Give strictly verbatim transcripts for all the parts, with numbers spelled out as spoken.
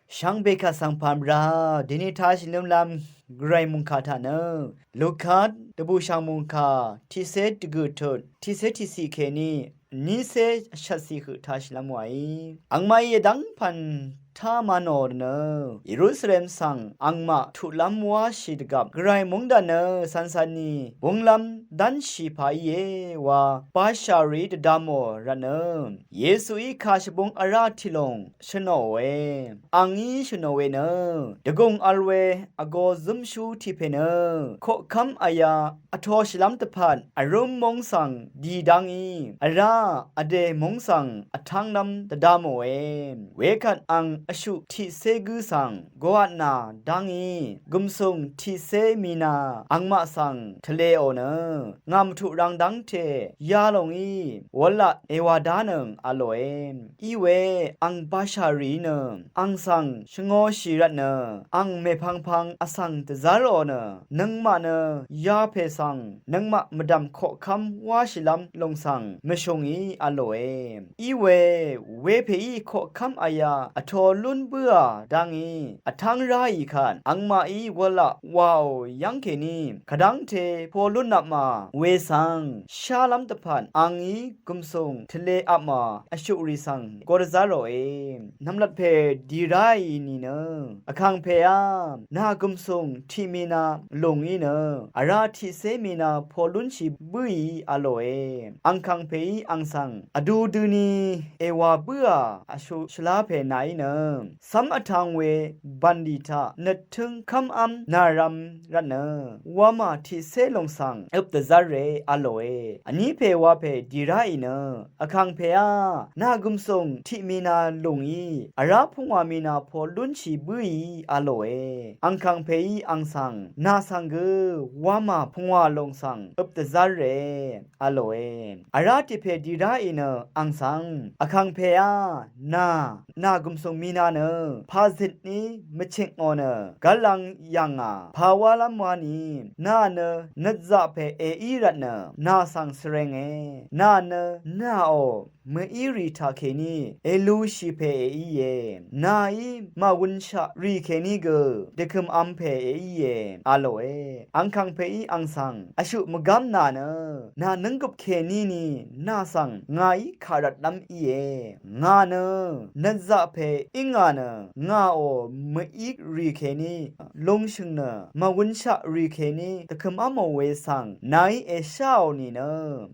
Shvngbe kaq svng pàmvrá dèní tāshì lúmlv́m Gvray mòngkà taq nø Luka dvbùshv̀ng mòngkà tiqcé dvgø̀ tut tiqcé tiqciq kèní vnícé shvtciq høq tāshìlv́m wàí. Angmaqí yadv́ng pv̀n tá mvnò nø Yerusalem svng angmaq tuqlv́m wáshì dvgvp Gvray mungdv̀n nø cv̄ncv̄nni búnglv́m dv́nshì pà íe wa bashà rìí dvdvmò rvtnø Yesuí kà shvbung vrá tiqlùng shønòe. Angí shønò we nø dvgùng vl we vgō zǿmshú tiq pè nø koqkv́m vya vtōshìlv́m dvpvt vrúm móng svng dì dá ngí vrá vdè móng svng vtv́nglv́m dvdvmòe. Wekvt ang vshuq tiqcé gǿ svng gøqatnà dá ngí gùmsùng tiqcé mina angmaq svng tvlēò nø ngà mvtuq rang dv́ngte yalòng í wv̄laq èwà dánøng v̄lòe. Iwe ang bashà rìí nø ang svng shvngōshì rvtnø ang mèpvngpvng vsvng dvzv́rò nø nøngmaq nø yapè svng nøngmaq mvdv̀m koqkv́m wáshìlv́m lùng svng mvshùng í v̄lòe. Iwe wepèí koqkv́m vya vtō lún bǿà dá ngí vtv́ng ráì kvt angmaqí wv̄laq wàò yv́ng kèní kvdv́ngte po lúnvpmà we svng shálv́m dvpvt angí gùmsùng tvlēvpmà vshuqrì svng go dvzv́ròe. Nv̀mlat pè dì ráì nìnø vkàngpèá nà gùmsùng tiq mina lùng í nø vrá tiqcé mina po lúnshì bǿì v̄lòe. Angkàngpèí ang svng vdu døni èwà bǿà vshuq shvlá pè nàí nø cv́m vtv̄ng we bv̀nlì taq nøttǿng kv́mv́m nàrv̄m rvtnø wamà tiqcé lùng svng øp dvzv́re v̄lòe. Vní pè wa pè dì ráì nø vkàngpèá nà gùmsùng tiq mina lùng í vrá pungwà mina po lúnshì bǿì v̄lòe. Angkàngpèí ang svng nà svng gø wamà pungwà lùng svng øp dvzv́re v̄lòe. Vrá tiq pè dì ráì nø ang svng vkàngpèá nà nà gùmsùng mina nø pàzitní mvchikngò nø gv́lv̄ng yv̀ngà pàwálv́m wani nà nø nøtzaq pè èí rvtnø nà svng svrenge. Nà nø nàò mø̀írì taqkèní èlushì pè èíe. Nàí màwunshaq rì kèní gø dvkø̀mv̄m pè èíe v̄lòe. Angkàngpèí ang svng vshuq mvgv́m nà nø nà nǿnggøp kèní ni nà svng ngàí kàrvtlv́m íe. Ngà nø nøtzaq pè í ngà nø ngàò mø̀í rì kèní lungshø̀ng nø màwunshaq rì kèní dvkø̀mv́mò we svng nàí èsháò nìnø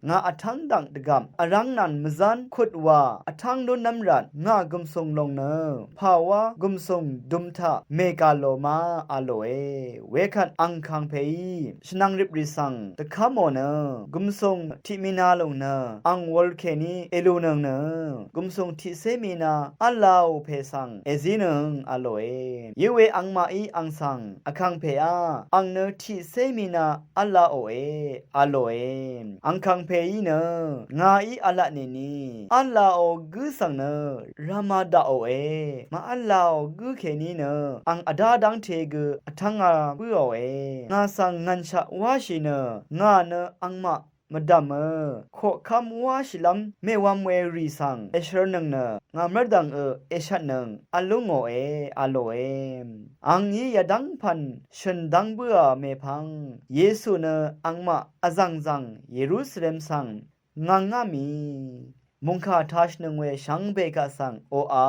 ngà vtv́ng dv̀ng dvgv̀m vrv́ng nv̀n mvzv́n kutwa vtv́ng lúnv́m rvt ngà gùmsùng lòng nø pàwá gùmsùng dum taq mègà lò ma v̄lòe. Wekvt angkàngpèí shvnvng rip rì svng dvkv́mò nø gùmsùng tiq mina lòng nø ang wūl kèní èlùnøng nø gùmsùng tiqcé mina v́lāò pè svng èzínøng v̄lòe. Iwe angmaqí ang svng vkàngpèá ang nø tiqcé mina v́lāòe v̄lòe. Angkàngpèí nø ngàí v̄laq nìni v́lāò gǿ svng nø rama daqòe. Màv́lāò gǿ kèní nø ang vdá dv́ngte gø vtv́nga bǿòe. Ngà svng ngv̀nshaq wáshì nø ngà nø angmaq mvdv̀mø koqkv́m wáshìlv́m mèwv̄m we rì svng èshørnøng nø ngà mv́rdv̀ngø èshvtnøng v̄l lú ngòe v̄lòe. Angí yadv́ng pv̀n shø̀n dv́ng bǿà mèpvng Yesu nø angmaq vzv̀ngzv̀ng Yerusalem svng ngv̄ngá mì mùngkà tāshìnøng we shvngbe kaq svng oqà